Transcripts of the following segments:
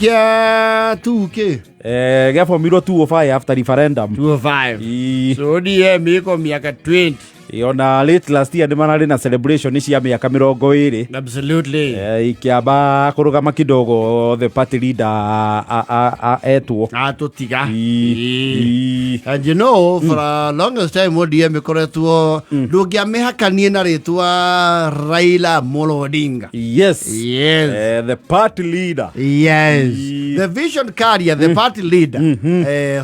Kĩa 2K. Gĩabomirwo 205 after referendum. 205. Ii. So ODM iko miaka 20. Ona late last year nĩ mararĩ na celebration cia mĩaka 20. Absolutely. Ikĩamba kũrũgama kidogo, the party leader etwo. Atũtiga. Ii. And for a longest time ODM ĩkoretwo ndũngĩamĩhakanie na rĩtwa Raila Amolo Odinga. Yes. The party leader. Yes. The vision carrier, the party leader.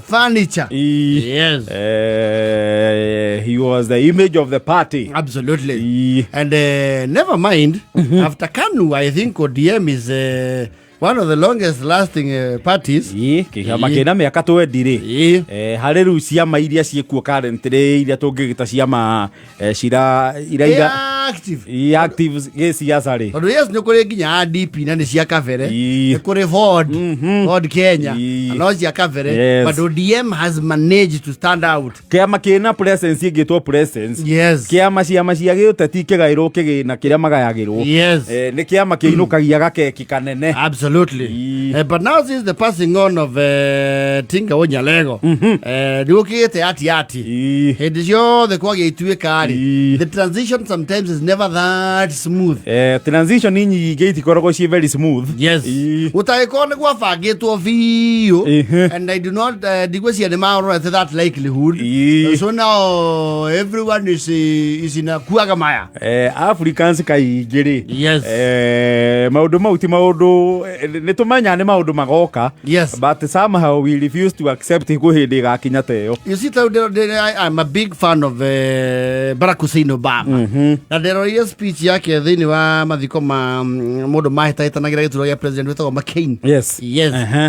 Furniture. Yes. He was the image of the party. Absolutely. And never mind, after KANU, I think ODM is one of the longest lasting parties. Ii, kĩama kĩna mĩaka 20 rĩ. Harĩ rĩu ciama iria ciĩkuo currently, iria tũngĩgĩta ciama cira ira Active. I active gĩciaca rĩ. Tondũ yes, nĩ kũrĩ nginya DP na nĩ cia kabere. Nĩ kũrĩ Ford Kenya no cia kabere. But ODM has managed to stand out. Kĩama kĩna presence ĩngĩtwo presence. Kĩama ciama cia gĩũteti kĩgaĩrwo kĩgĩna kĩrĩa magayagĩrwo. Nĩ kĩama kĩinũkagia gakeki kanene. Absolutely. But now since the passing on of Tinga Onyalego, nĩ gũkĩgĩte ati ati. Hĩndĩ ciothe kwagĩa ituĩka rĩ, the transition sometimes is never that smooth. Transition nyingĩ itikoragwo ciĩ very smooth. Gũtangĩkorwo nĩ gwabangĩtwo biũ. And I do not ndigwĩciria nĩ marorete that likelihood. So now everyone is in a kuaga maya. Africans kaingĩ rĩ, maũndũ mau ti maũndũ nĩ tũmenyaga nĩ maũndũ magoka, but somehow we refuse to accept kwĩ hĩndĩ ĩgakinya ta ĩyo. You see, I'm a big fan of Barack Hussein Obama. Na ndĩroire speech yake thĩinĩ wa mathiko ma mũndũ mahĩtahĩtanagĩra gĩturwa gĩa president wĩtagwo McCain. Yes.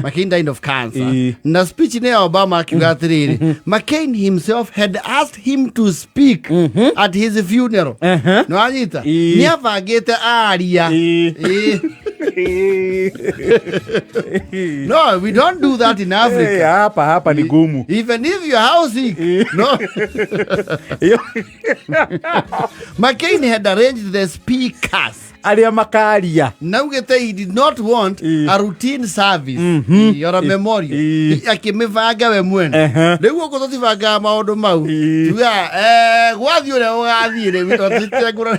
McCain died of cancer. Na speech nĩ ya Obama akiuga atĩrĩrĩ, McCain himself had asked him to speak at his funeral. Nĩ wanyita? Ii. Nĩ abangĩte aria. Ii. No, we don't do that in Africa. Hapa ni gumu. Even if you're house sick. No. McCain had arranged the speakers. Arĩa makaria. Naugĩte he did not want a routine service or a memorial. Akĩmĩbanga we mwene. Rĩu gũkũ tũtibangaga maũndũ mau. Tuga gwathiĩ ũrĩa ũgathiĩ rĩu tũtitengũra.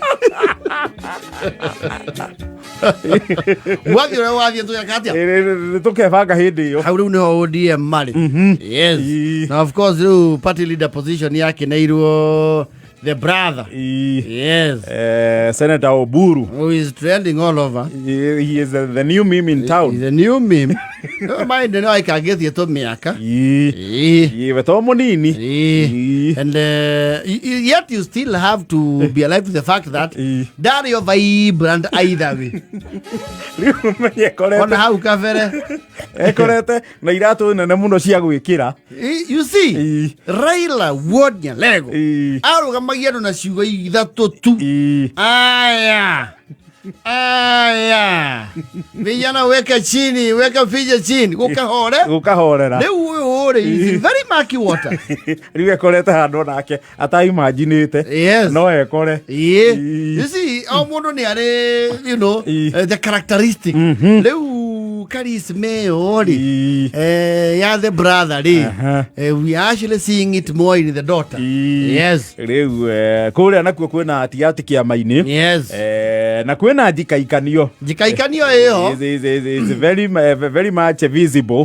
Gwathiĩ ũrĩa ũgathiĩ tũgeka atĩa? Nĩ tũkebanga hĩndĩ ĩyo. Hau rĩu nĩho ODM marĩ. Yes. Na of course rĩu party leader position yakeneirwo the brother. Yes. Senator Oburu. Who is trending all over. He is the new meme in town. He's a new meme. No mind no aikangĩtie tũ mĩaka. Ii, we to mũnini. And yet you still have to be alive to the fact that ndarĩ o vibrant either way. Rĩu menye ekorete Ona hau kabere. ekorete na iratũ nene mũno cia gwĩkĩra. You see, Raila Wuod Nyalego arũgamagia andũ na ciugo ithatũ tu. Aya. Aya. Vijana weka chini, weka picha chini, gũkahore. Gũkahorera. Rĩu ũyũ rĩ is in very murky water. Rĩu ekorete handũ nake ataimaginĩte. No ekore. You see, o mũndũ nĩ arĩ, the characteristic. Rĩu charisma ĩyo rĩ, ya the brother rĩ, we are actually seeing it more in the daughter. Yes. Rĩu kũrĩa nakuo kwĩna atiati kĩama-inĩ. Na kwĩna njikaikanio. Njikaikanio ĩyo. Is very, very much visible.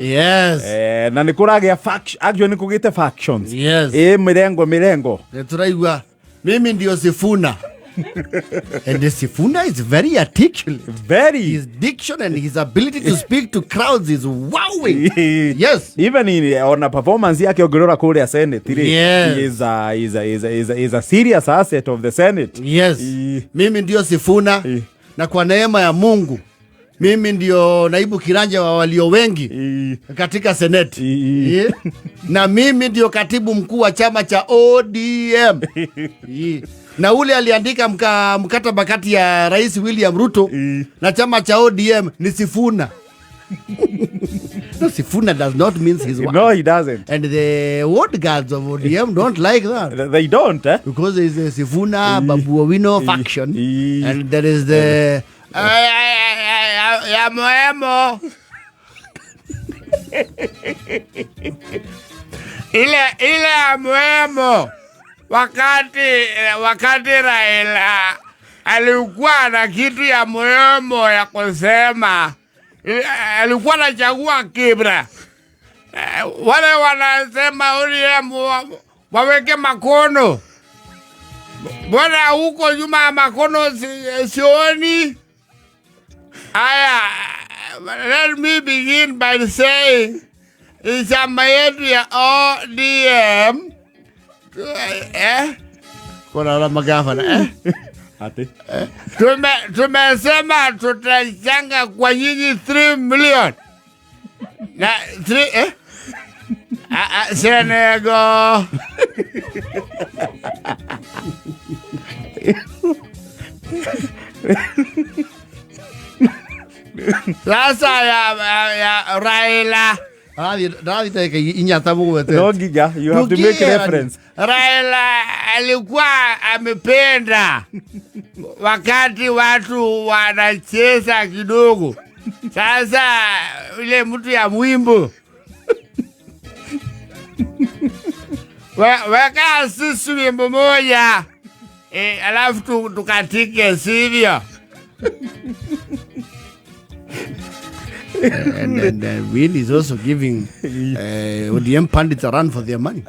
Na nĩ kũragĩa faction, actually nĩ kũgĩte factions. Ĩ mĩrengo mĩrengo. Nĩ tũraigua mimi ndio Sifuna. And the Sifuna is very articulate. Very. His diction and his ability to speak to crowds is wowing. Yes. Even ona performance yake ũngĩrora kũrĩa Senate rĩ, he is a serious asset of the Senate. Mimi ndio Sifuna na kwa neema ya Mungu mimi ndio naibu kiranja wa walio wengi katika Seneti. Na mimi ndio katibu mkuu wa chama cha ODM. Na ule aliandika mkataba kati ya Rais William Ruto na chama cha ODM ni Sifuna. No, Sifuna does not mean his wife. No, he doesn't. And the ward guards of ODM don't like that. They don't, eh? Because there is the Sifuna Babu Owino faction and there is the Yamoemo. Ile ile ya muhimu wakati Raila alikuwa na kitu ya muhimu ya kusema, alikuwa anachagua Kibra. Wale wanasema ODM waweke makono, mbona huko nyuma ya makono sioni? Aya, let me begin by saying chama yetu ya ODM Kona ora magavana Ati. Tumesema tutachanga kwa nyinyi 3 million na 3 Ah, ah, Senegal. Sasa ya Raila. Rathi ndagĩka inya ta mũgwete. No nginya you have to make Ndũngĩera. reference. Raila alikuwa amependa wakati watu wanacheza kidogo. Sasa ile mtu ya mwimbo weka sisi wimbo moja alafu tukatike, sivyo? And Winnie is also giving ODM pundits a run for their money.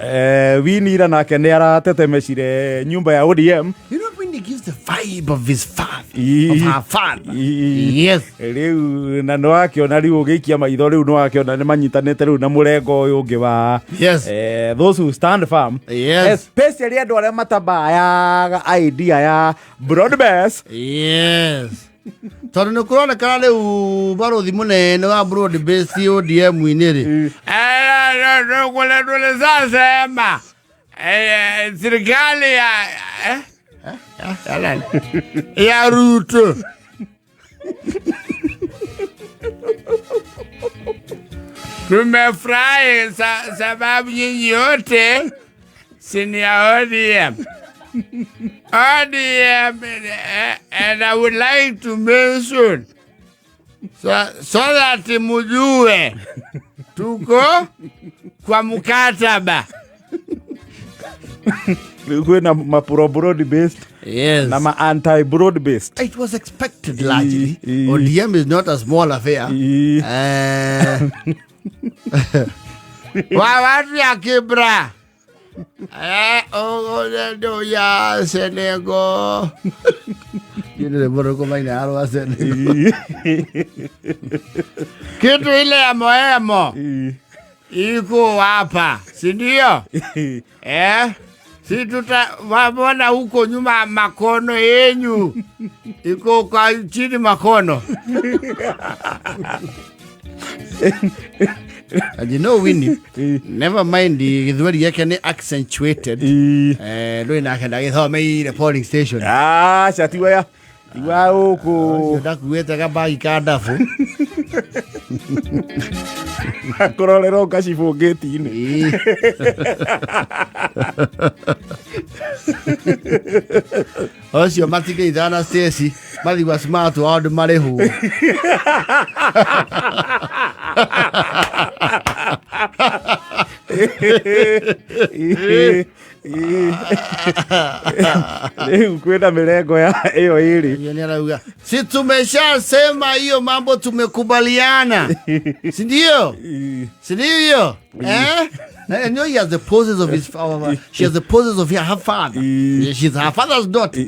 Winnie ira nake nĩ aratetemecire nyumba ya ODM. You know, Winnie gives the vibe of his father, of her father. Yes. Rĩu na nĩ wakĩona rĩu ũgĩikia maitho rĩu nĩ wakĩona nĩ manyitanĩte rĩu na mũrengo ũyũ ũngĩ wa those who stand firm. Especially andũ arĩa matabayaga idea ya broad base. Yes. Tondũ nĩ kũronekana rĩu barũthi mũnene wa broad base ODM-inĩ rĩ. Tulisasema serikali ya Ruto tumefurahi sababu nyinyi yote sini ya ODM. ODM, and I would like to mention so that mujue tuko kwa mkataba. Rĩu kwĩna ma pro broad based na ma anti broad based. It was expected largely. ODM is not a small affair. Wa watu ya Kibra. Oh, ya Senegal. You know, Morocco maina aro wa Senegal. Kitu ile ya moemo iko hapa, si ndio? Si tuta wamona huko nyuma makono yenyu iko kwa chini makono. And you know, Winnie, never mind the gĩthweri gĩake nĩ accentuated. Ndũĩ nake ndagĩthomeire polling station. Aca tiwa tiwa gũkũ. Ũcio ndakuĩte gabagi ka ndabu. Kũrorera ũkacibũ ngĩti-inĩ. Ũcio matingĩnyitana na Stacy, mathigua smart wao andũ marĩhwo. Rĩu kwĩna mĩrengo ya ĩyo ĩrĩ. Hiyo ni arauga, si tumeshasema hiyo mambo tumekubaliana, si ndio? Si ndio? And you know, he has the poses of his she has the poses of her father. She's her father's daughter.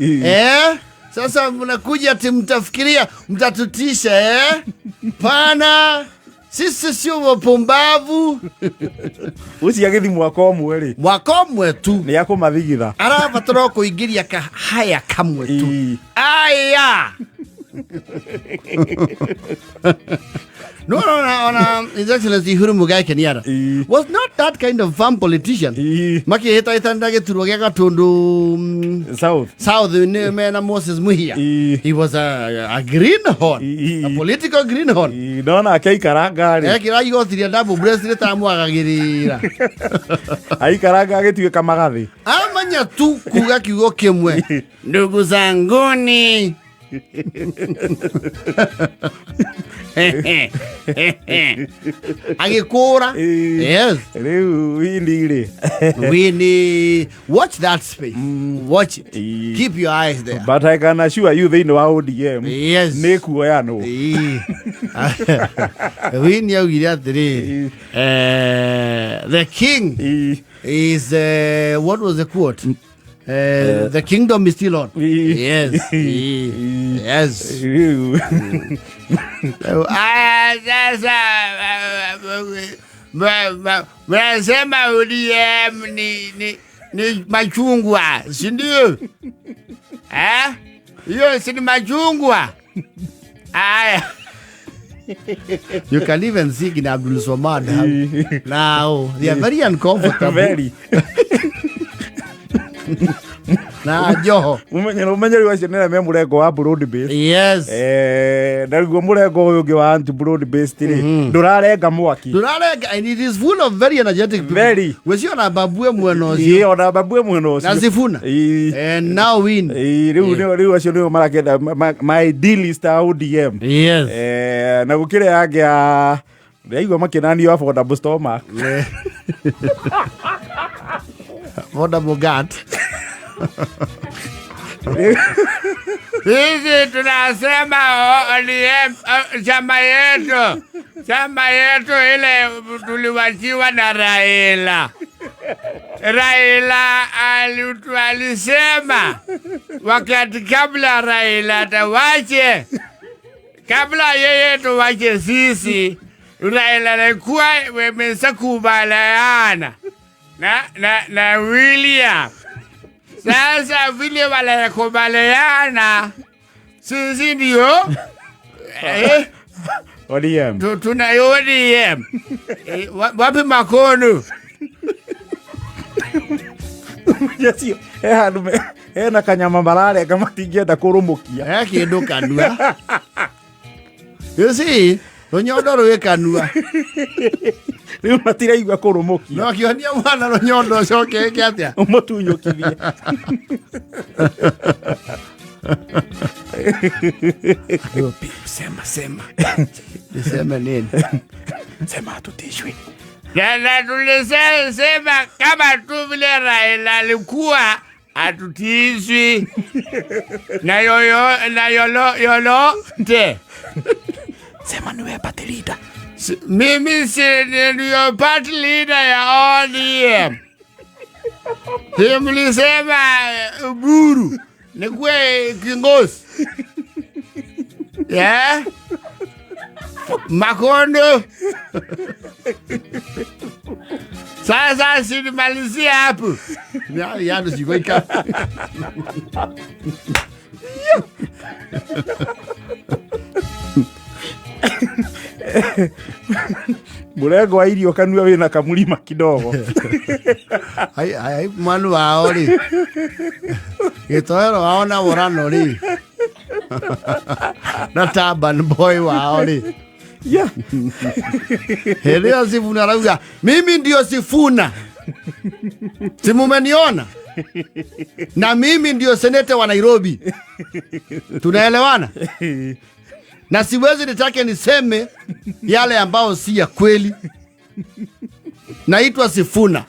Sasa mnakuja ati mtafikiria mtatutisha? Pana, sisi sio wapumbavu. Ũcio agĩthiĩ mwaka ũmwe rĩ. Mwaka ũmwe tu. Nĩ akũmathigitha. Arabatara kũingĩria kahaya kamwe tu. Aya. No, no, no, no, His Excellency Uhuru Muigai Kenyatta was not that kind of firm politician. Makĩhĩtahĩtanĩra gĩturwa gĩa Gatundu South. South nĩ mena Moses Muhia. He was a greenhorn, a political greenhorn. Ndona akĩikaranga rĩ. Ekĩra igoti rĩa double breast rĩtamwagagĩrĩra. Aikaranga agĩtuĩka magathĩ. Amanya tu kuga kiugo kĩmwe. Ndugu zanguni. Agĩkũra. Ĩĩ. Yes. Rĩu Winnie rĩ. Winnie, watch that space. Watch it. Ĩĩ. Keep your eyes there. But I can assure you thĩinĩ wa ODM Yes. nĩ kuoyanwo. Ĩĩ. Winnie augire atĩrĩrĩ, the king Ĩĩ. is what was the quote? The kingdom is still on. Ĩĩ. Yes. Ĩĩ. Ĩĩ. Yes. Rĩu Aya, sasa mnasema ODM ni machungwa, si ndio? Eh? Hiyo si ni machungwa? Aya. You can even see in Abdul Somad now. They are very uncomfortable. Very. Na Joho. Umenyero umenyero acio nĩ me mũrengo wa broad based. Yes. Naguo mũrengo ũyũ ũngĩ wa anti broad based rĩ ndũrarenga mwaki. Ndũrarenga, and it is full of very energetic people. Very. Gwĩcio na Babue mwena ũcio. Ĩĩ, ona Babue mwena ũcio. Na Sifuna. Ĩĩ. And now win. Ĩĩ, rĩu rĩu acio nĩo marakenda ma idealist a ODM. Yes. Na gũkĩrĩ angĩ a ndaigua makĩnanio affordable stomach. Affordable gut. Sisi tunasema ODM, chama yetu ile tuliwachiwa na Raila. Raila alisema wakati kabla Raila tawache, kabla yeye tuwache sisi, Raila alikuwa wameshakubaliana na William. Sasa vile walikubaliana, sisi ndio ODM. Tuna ODM. Wapi makono? Yes, handu hena kanyama mararenga matingĩenda kũrũmũkia. He kĩndũ kanua. You see, rũnyondo rwĩ kanua. Rĩu matiraigua kũrũmũkia. No akĩonia mwana rũnyondo ũcoke ĩke atĩa? Ũmũtunyũkithie. Sema, sema. Niseme nini? Sema hatutishwi. Na tulisema kama tu vile Raila alikuwa hatutishwi na yoyo, na yolo, yolote. Sema niwe party leader. Mimi si ndio party leader ya ODM. Si mlisema Oburu nikuwe kiongozi. Yeah? Makondo. Sasa sinimalizia hapo. Ya, ya, no sigo ika. Mũrengo wa irio kanua wĩna kamũrima kidogo. Ai, ai, mwanu wao rĩ. Gĩtoero wao na Worano rĩ. Na Taban boy wao rĩ. Yeah. Hĩndĩ ĩyo Sifuna arauga, mimi ndio Sifuna. Si mumeniona? Na mimi ndio seneta wa Nairobi. Tunaelewana? Na siwezi nitake niseme yale ambao si ya kweli. Naitwa Sifuna.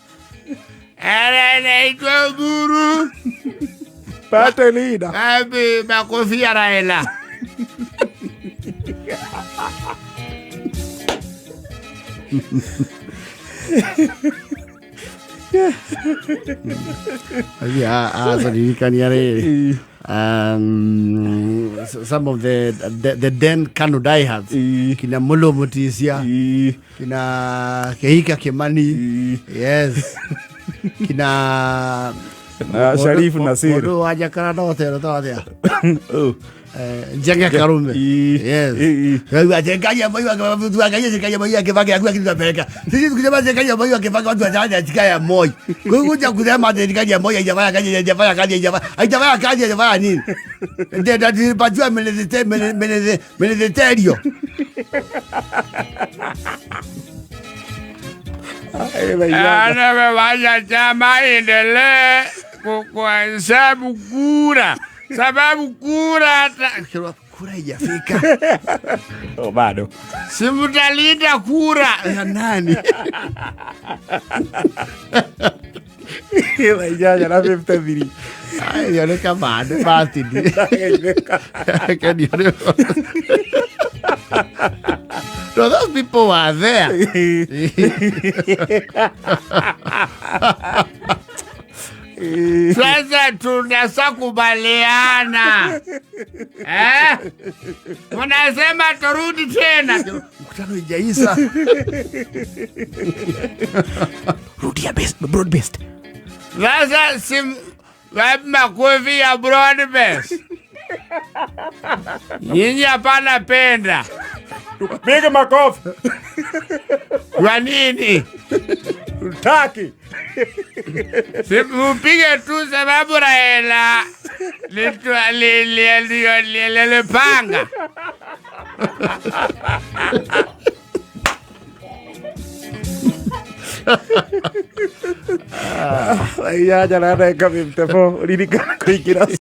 Ara, naitwa Oburu. Party leader. Abi, makofi ya Raila. Aca rĩrĩ. Some of the then Kanu diehards. Kina Mulo Mutisia, kina Kehika Kimani. Yes. Kina Na Sharif Nasir. Mũndũ wa Jakara no tero to atia. Oh. Njenge Karume. Yes. Rĩu atĩ Ngai amoi wa Kibaki, Ngai Ngai amoi wa Kibaki, akuwa kitu apeleka. Sisi tukisema Ngai amoi wa Kibaki, watu wataanza Ngai ya Moi. Kwa hiyo kuja kusema ati Ngai ya Moi haijafanya kazi, haijafanya kazi, haijafanya, haijafanya kazi, haijafanya nini? Ndio, ndio, nilipatiwa ministerio. Ana wacha chama endelee kuhesabu kura. Sababu kura hata Kura haijafika. Oh, bado. Si mtalinda kura ya nani? Thaa inyanya na 53. Ai, yoneka bado basi. No, those people were there. Sasa tunasa kubaliana, eh? Munasema turudi tena. Mkutano ijaisa. Rudia best, broad based. Sasa si wapi makofi ya broad base? Nyinyi hapana penda. Piga makofi. Kwa nini? Taki. Si mupige tu sababu Raila lilipanga. Thaa inyanya na ndagĩka 54. Ririkana kũingĩra.